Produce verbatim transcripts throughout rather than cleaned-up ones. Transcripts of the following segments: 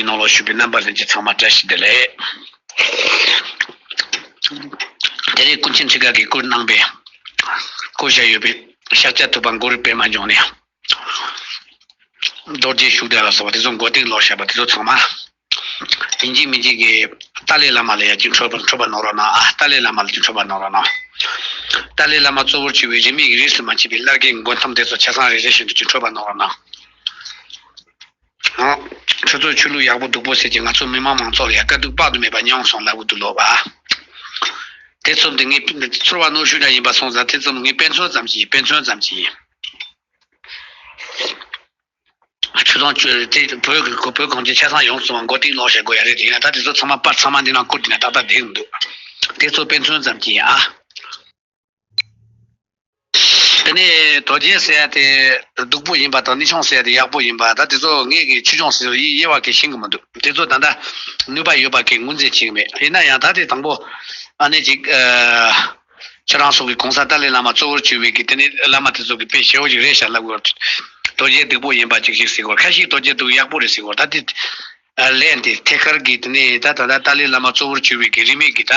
ནང་ལོགས་ཞུགས་པའི་རྣམ་པ་ལྷན་རྒྱས་ཚང་མ་བཀྲ་ཤིས་བདེ་ལེགས། དེ་རིང་ཀུན་མཁྱེན་ཁྲི་ཀ་གིས་བསྐུར་གནང་པའི་བསྐུར་བཞག་ཡོད་པའི་ཤཱཀྱ་ཐུབ་པ་གུ་རུ་པདྨ་འབྱུང་གནས། རྡོ་རྗེ་ཤུགས་ལྡན་ལ་སོགས་པ་དེ་ཚོ་མགོ་རྟིང་སློག་བཞག་པ་དེ་ཚོ་ཚང་མ། ཡིན་གཅིག་མིན་གཅིག་གིས་ཏཱ་ལའི་བླ་མ་ལ་ཡ་གཅིག་འཕྲོད་པ་འཕྲོད་པ་གནང་རོགས་གནང་ཨ། ཏཱ་ལའི་བླ་མ་ལ་གཅིག་འཕྲོད་པ་གནང་རོགས་གནང་། ཏཱ་ལའི་བླ་མ་གཙོ་བོར་གྱུར་པའི་རིས་མེད་ཀྱི་རིས་སུ་མ་ཆད་པའི་བླ་རྒན་མགོན་ཐམ་དེ་ཚོ་ཆ་ཚང་རེ་རེ་བཞིན་དུ་གཅིག་འཕྲོད་པ་གནང་རོགས་གནང་། ཨ། ཁྱོད་ཚོ་ཆོས་ལུགས་ཡག་པོ་སྡུག་པོ་ཟེར་གྱི་ང་ཚོ་མི་མང་མང་ཚོགས་ལ་ཡ་དཀའ་སྡུག་དཔག་ཏུ་མེད་པ་མྱོང་སོང་ལབ་གི་འདུག་ལོ་བ། དེ་ཚོ་འདི་ངས་ཚོར་བ་རྣོ་ཤོས་འདྲ་ཡིན་པ་སོང་ཙང་དེ་ཚོ་ངས་དཔེ་མཚོན་ཙམ་ཅིག་ཡིན། དཔེ་མཚོན་ཙམ་ཅིག་ཡིན། ཆུ་དྭངས་ཆུ་དེ་བོད་ཀྱི་བོད་གངས་ཅན་ཆ་ཚང་ཡོངས་སུ་མགོ་རྟིང་སློག་བྱེད་དགོས་ཡ་རེད། དེ་ཡིན་ན་ད་དེ་ཚོ་ཚང་མ་པར་ཚང་མ་འདི་ནང་བསྐུར་དེ་ན་ཏག་ཏག་བསྡད་མི་འདུག་དེ་ཚོ་དཔེ་མཚོན་ཙམ་གྱིས་ཡིན་ཨ། དེ་ནས་དོལ་རྒྱལ་ཟེར་ཡ་དེ་སྡུག་པོ་ཡིན་པ་དང་ནི་ཆུང་ཟེར་ཡ་དེ་ཡག་པོ་ཡིན་པ་ད་དེ་ཚོ་ངེད་ཀྱི་ཆོས་སྐྱོང་ཟེར་ཡི་དབྱེ་བ་གི་ཤེས་གི་མི་འདུག་དེ་ཚོ་ད་ལྟ་ནུས་པ་ཡོད་པ་གི་ངོས་འཛིན་བྱེད་གི་མེད། ཡིན་ན་ཡང་ད་དེ་དང་པོ་ཨ་ནི་ཅིག་ཨ། ཁྱེད་རང་ཚོ་གི་གོང་ས་ཏཱ་ལའི་བླ་མ་གཙོ་བོར་གྱུར་བའི་གི་དེ་ནི་བླ་མ་དེ་ཚོ་གི་དཔེ་ཞེ་བོ་ཅིག་རེད་ཤག་ལབ་དགོས། དོལ་རྒྱལ་སྡུག་པོ་ཡིན་པ་ཅིག་ཞིག་ཟེར་དགོས། ཁ་ཤས་དོལ་རྒྱལ་སྡུག་ཡག་པོ་རེད་ཟེར་དགོས། ད་དེ་ལན་དེ་ཐད་ཀར་གི་དེ་ནི་ད་ད་ད་ཏཱ་ལའི་བླ་མ་གཙོ་བོར་གྱུར་བའི་གི་རིས་མེད་གི་ད་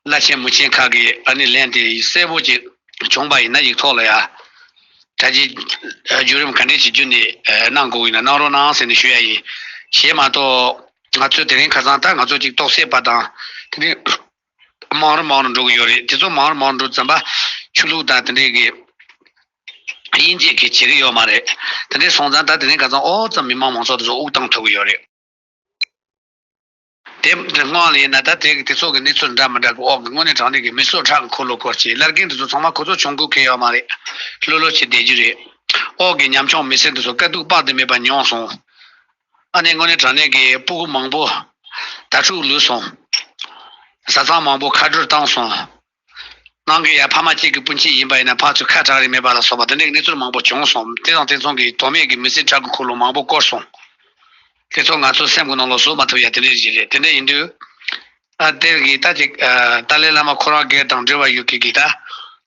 བླ་ཆེན་མི་ཆེན་ཁག་གི་ཨ་ནི་ལན་དེ་གསལ་པོ་ཅིག་བྱུང་པ་ཡིན་ན་ཡིག་ཐོག་ལ་ཡ་གྲ་རྒྱས་བརྒྱུད་རིམ་ག་འདྲས་ཅིག་བརྒྱུད་ནས་གནང་དགོས་ཡིན་ན་གནང་རོགས་གནང་ཟེར་ནས་ཞུ་ཡ་ཡིན། གཞན་མ་གཏོགས་ང་ཚོས་དེ་རིང་ཁ་སང་ད་ང་ཚོ་ཅིག་རྟོགས་སད་པ་དང་དེ་རིང་མང་རུ་མང་རུ་འགྲོ་གི་ཡོད་རེད། དེ་ཚོ་མང་རུ་མང་རུ་འགྲོ་ཙམ་པ་ཆོས་ལུགས་དང་དེ་འདྲའི་གི་དབྱེ་འབྱེད་གི་བྱེད་གི་ཡོད་མ་རེད། དེ་འདྲའི་སོང་ཙང་ད་དེ་རིང་ཁ་སང་ཨོ་ཙམ་མི་མང་མང་ཚོགས་དེ་ཚོ་དབུགས་བཏང་ཐུབ་གི་ཡོད་རེད། དེ་དེ་སྔོན་ལ་ཡིན་ན་ད་དེ་དེ་ཚོ་གི་གནས་ཚུལ་འདྲ་མི་འདྲ་གི་འོག་གི་དངོས་གནས་དྲང་གནས་ཀྱི་མི་གསོད་ཁྲག་གི་འཁོར་ལོ་སྐོར་གྱི་བླ་རྒན་དེ་ཚོ་ཚང་མ་ཁོ་ཚོ་གྱོང་གུད་ཁེལ་ཡོད་མ་རེད། ལྷོད་ལྷོད་བྱས་བསྡད་རྒྱུ་རེད། འོག་གི་ཉམ་ཆུང་མི་སེར་དེ་ཚོ་དཀའ་སྡུག་དཔག་ཏུ་མེད་པ་མྱོང་སོང་། ཨ་ནི་དངོས་གནས་དྲང་གནས་ཀྱི་སྤུ་གུ་མང་པོ་དྭ་ཕྲུག་ལུས་སོང་། བཟའ་ཚང་མང་པོ་ཁ་སྒྲོལ་བཏང་སོང་། ནང་གི་ཡ་ཕ་མ་གཅིག་གི་སྤུན་མཆེད་ཡིན་པ་ཡིན་ན་ཕར་ཚུར་ཁ་གྲག་རེ་མེད་པ་ལ་སོགས་པ་དེ་འདྲའི་གནས་ཚུལ་མང་པོ་བྱུང་སོང་། དེ་དང་དེ་མཚུངས་ཀྱི་དོན་མེད་ཀྱི་མི་ཚེ་ཁྲག་གི་འཁོར་ལོ་མང་པོ་བསྐོར་སོང་། དེ་ཚོ་ང་ཚོའི་སེམས་ཀྱི་ནང་ལ་བཟོད་མ་ཐུབ་ཡ་དེ་འདྲའི་ཞིག་རེད། དེ་འདྲ་ཡིན་དུས། ཨ་དེར་གི་ད་ཅིག་ཨ་ཏཱ་ལའི་བླ་མ་ཁོ་རང་སྒེར་དང་འབྲེལ་བ་ཡོད་མཁན་གྱི་ད་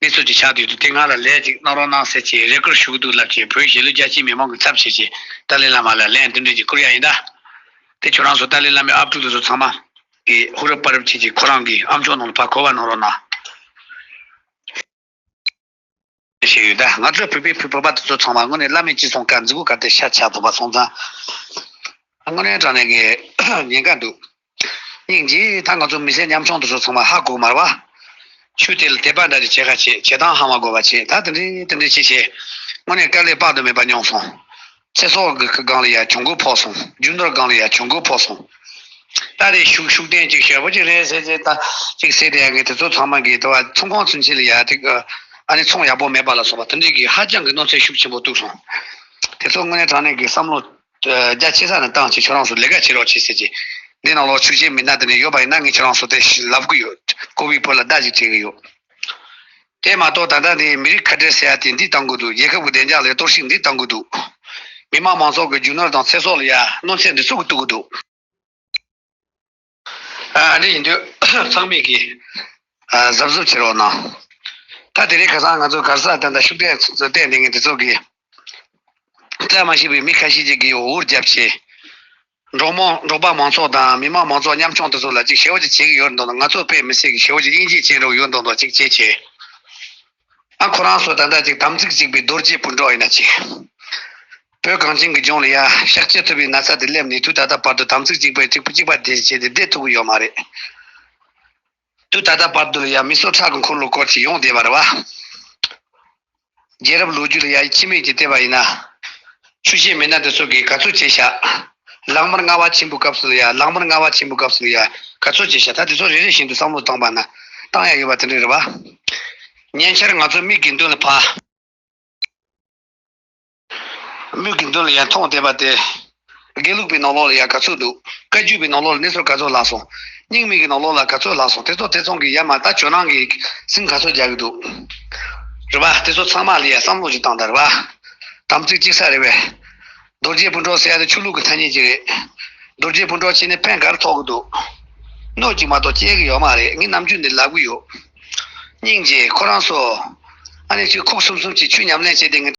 གནས་ཚུལ་ཅིག་ཆགས་བསྡད་འདུག་དེ་ང་ལ་ལན་ཅིག་གནང་རོགས་གནང་ཟེར་གྱི་རེ་སྐུལ་ཞུ་གི་འདུག་ལབ་ཀྱི་བོད་གཞིས་ལུས་རྒྱ་ཆེའི་མི་མང་གི་ཚབ་བྱེད་ཀྱི་ཏཱ་ལའི་བླ་མ་ལ་ལན་དེ་འདྲ་ཅིག་བསྐུར་ཡ་ཡིན་ད། དེ་ཁྱོད་རང་ཚོ་ཏཱ་ལའི་བླ་མའི་ཨབ་ཕྲུག་དེ་ཚོ་ཚང་མ་གི་ཧུ་ར་པ་རབ་བྱེད་ཀྱི་ཁོ་རང་གི་ཨམ་ཅོག་ནང་ལ་ཕར་འཁོར་བ་གནང་རོགས་གནང་། བཤད་ཡོད་ད། ང་ཚོའི་བོད་པའི་བོད་པ་དེ་ཚོ་ཚང་མ་དངོས་གནས་བླ་མའི་ཅི་གསུང་བཀའ་འཛིན་གོ་ག་དེ་ཤ་ཆགས་ཐུབ་པ་སོང་ཙང་། དངོས་གནས་དྲང་གནས་ཀྱི་ཉེན་ཁ་འདུག་སྙིང་རྗེ་ད་ང་ཚོ་མི་སེར་ཉམ་ཆུང་དེ་ཚོ་ཚང་མ་ཧ་གོ་མ་རེད་བ། ཆོས་དེ་ལ་དད་པ་འདྲ་ཅིག་བྱེད་ཁ་བྱེད་བྱེད་སྟངས་ཧ་མ་གོ་བ་བྱེད་ད་དེ་འདྲའི་དེ་འདྲའི་ཅི་བྱེད། དངོས་གནས་དཀའ་ལས་དཔག་ཏུ་མེད་པ་མྱོང་སོང་། ཚེ་སྲོག་གི་སྒང་ལ་ཡ་གྱོང་གུད་ཕོག་སོང་། རྒྱུ་ནོར་སྒང་ལ་ཡ་གྱོང་གུད་ཕོག་སོང་། ད་རེས་ཤུགས་ཤུགས་ལྡན་ཅིག་ཞེ་པོ་ཅིག་རེད་ཟེར་ཟེར་ད་ཅིག་ཟེར་དེ་ཡ་གི་དེ་ཚོ་ཚང་མ་གི་དེ་བ་ཚོང་ཁང་ཚུན་ཆད་ལ་ཡ་དེ་ཨ་ནི་ཚོང་ཡག་པོ་མེད་པ་ལ་སོགས་པ་དེ་འདྲའི་གི་ཧ་ཅང་གི་གནོད་འཚེ་ཤུགས་ཆེན་པོ་གཏུགས་སོང་། དེ་ཚོ་དངོས་གནས་དྲང་གནས་ཀྱི་བསམ་བློ་རྒྱ་ཆེ་ས་ནས་བཏང་ཅིག་ཁྱོད་རང་ཚོ་ལས་ཀ་བྱེད་རོགས་བྱེད་ཟེར་ཅིག་འདི་ནང་ལོགས་ཤུགས་ཆེ་མི་སྣ་དེ་འདྲ་ཡོད་པ་ཡིན་ན་ངས་ཁྱོད་རང་ཚོ་དེ་ལབ་གི་ཡོད། ཀོ་བི་བོད་ལ་བརྡ་ཅིག་སྤྲད་གི་ཡོད། དེ་མ་གཏོགས་ད་ལྟ་འདི་མི་རིགས་ཁ་བྲལ་ཟེར་ཡ་དེ་འདི་བཏང་གི་འདུག་རྒྱལ་ཁབ་ཀྱི་བདེ་འཇགས་ལ་གཏོར་བཤིག་འདི་བཏང་གི་འདུག་མི་དམངས་མང་ཚོགས་ཀྱི་རྒྱུ་ནོར་དང་ཚེ་སྲོག་ལ་ཡ་གནོད་འཚེ་འདི་ཚུགས་གི་གཏུག་གི་འདུག་ཨ་འདི་ཡིན་དུས་ཚང་མས་ཀྱིས་ཨ་གཟབ་གཟབ་བྱེད་རོགས་གནང་། ད་དེ་རིང་ཁ་སང་ང་ཚོ་ག་རེ་ཟེར་ད་ལྟ་ཤུགས་ལྡན་ཚོ་བསྟན་བསྡད་མཁན་དེ་ཚོ་གིས་བཀྲ་མ་ཤིས་པའི་མི་ཁ་ཤས་ཅིག་གིས་འུར་བརྒྱབ་བྱས། འབྲོག་མོ་འབྲོག་པ་མང་ཚོགས་དང་མི་དམངས་མང་ཚོགས་ཉམ་ཆུང་དེ་ཚོ་ལ་ཅིག་ཞེ་པོ་ཅིག་བྱེད་ཀྱི་ཡོད་འདུག་ན་ང་ཚོ་དཔེ་མི་སྲིད་ཀྱི་ཞེ་པོ་ཅིག་སྙིང་རྗེ་ཅན་རོགས་ཡོད་འདུག་འདུག་ཅིག་བྱེད་བྱེད། ཨ་ཁོ་རང་ཚོ་ད་ལྟ་ཅིག་དམ་ཚིག་གཅིག་པའི་རྡོ་རྗེ་སྤུན་གྲོགས་ཡིན་ན་ཅིག་བོད་གངས་ཅན་གྱི་ལྗོངས་ལ་ཡ་ཤཱཀྱ་ཐུབ་པའི་ན་ཚ་དེ་སླེབས་ནས་དུས་ད་ལྟ་བར་དུ་དམ་ཚིག་གཅིག་པའི་གཅིག་པ་གཅིག་པ་དེ་བྱས་ཏེ་བསྡད་ཐུབ་ཀྱི་ཡོད་མ་རེད། དུས་ད་ལྟ་བར་དུ་ལ་ཡ་མི་གསོད་ཁྲག་གི་འཁོར་ལོ་སྐོར་གྱི་ཡོང་བསྡད་པ་རེད་བ། རྒྱལ་རབས་ལོ་རྒྱུས་ལ་ཡ་ཕྱི་མིག་ཅིག་བལྟས་པ་ཡིན་ན། ཆོས་བྱེད་མི་སྣ་དེ་ཚོ་གིས་ག་ཚོད་བྱས་ཤག་ལག་དམར་ལྔ་པ་ཆེན་པོའི་སྐབས་སུ་ལ་ཡ་ལག་དམར་ལྔ་པ་ཆེན་པོའི་སྐབས་སུ་ལ་ཡ་ག་ཚོད་བྱས་ཤག་ད་དེ་ཚོ་རེ་རེ་བཞིན་དུ་བསམ་བློ་བཏང་པ་ན་བཏང་ཡ་ཡོད་པ་དེ་འདྲ་རེད་བ། ཉེ་ཆར་ང་ཚོ་མིག་གི་མདུན་ལ་ཕ། མིག་གི་མདུན་ལ་ཡ་མཐོང་བསྡད་པ་དེ། དགེ་ལུགས་པའི་ནང་ལོགས་ལ་ཡ་ག་ཚོད་འདུག་བཀའ་བརྒྱུད་པའི་ནང་ལོགས་ལ་གནས་ཚུལ་ག་ཚོད་ལྷག་སོང་། རྙིང་མའི་གི་ནང་ལོགས་ལ་ག་ཚོད་ལྷག་སོང་། དེ་ཚོ་དེ་ཚོ་གི་ཡ་མ་ད་ཇོ་ནང་གི་སིང་ག་ཚོད་རྒྱག་གི་འདུག་རེད་པ། དེ་ཚོ་ཚང་མ་ལ་ཡ་བསམ་བློ་ཅིག་བཏང་དང་རེད་པ། དམ་ཚིག་གཅིག་ས་རེད་པས། རྡོ་རྗེ་སྤུན་གྲོགས་ཟེར་ཡ་དེ་ཆོས་ལུགས་ཀྱི་ཐ་སྙད་ཅིག་རེད། རྡོ་རྗེ་སྤུན་གྲོགས་བྱས་ནས་ཕན་ག་རེ་ཐོགས་ཀྱི་འདུག་གནོད་ཅིག་མ་གཏོགས་སྐྱེལ་གི་ཡོད་མ་རེད། ངས་ནམ་རྒྱུན་ནས་ལབ་གི་ཡོད། སྙིང་རྗེ་ཁོ་རང་ཚོ། ཨ་ནི་ཅིག་ཁུག་སུམ་སུམ་གྱིས་ཆོས་ཉམས་ལེན་བྱས་ཏེ་ངས་